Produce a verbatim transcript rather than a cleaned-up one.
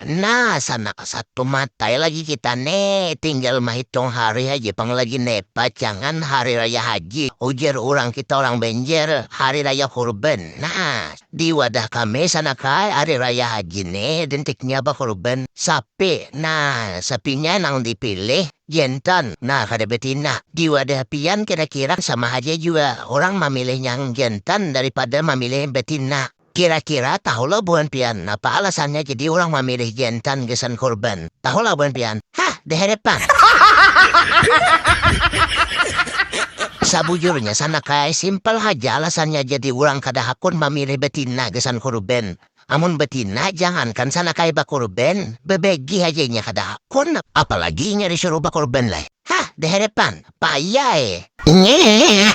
Nah, sanak satu matai lagi kita ne, tinggal mahitung hari haja pang lagi ne, pacangan hari raya haji, ujar urang kita urang Banjar, hari raya kurban. Nah, di wadah kami sanak ai hari raya haji ne, dentiknya bakurban sapi. Nah, sapinya nang dipilih jantan. Nah, kada betina. Di wadah pian kira-kira sama haja jua urang mamilih nang jantan daripada mamilih betina. Kira-kira tahulah buhan pian napa alasannya jadi urang mamilih jantan gasan kurban? Tahulah buhan pian? Hah, dihadapan. Sabujurnya sanak ai simpel haja alasannya jadi urang kada hakun mamilih betina gasan kurban. Amun betina jangankan sanak ai bakurban, bebegi haja inya kada hakun, apalagi inya disuruh bakurban lai. Hah, dihadapan, payah eh. Nyeh.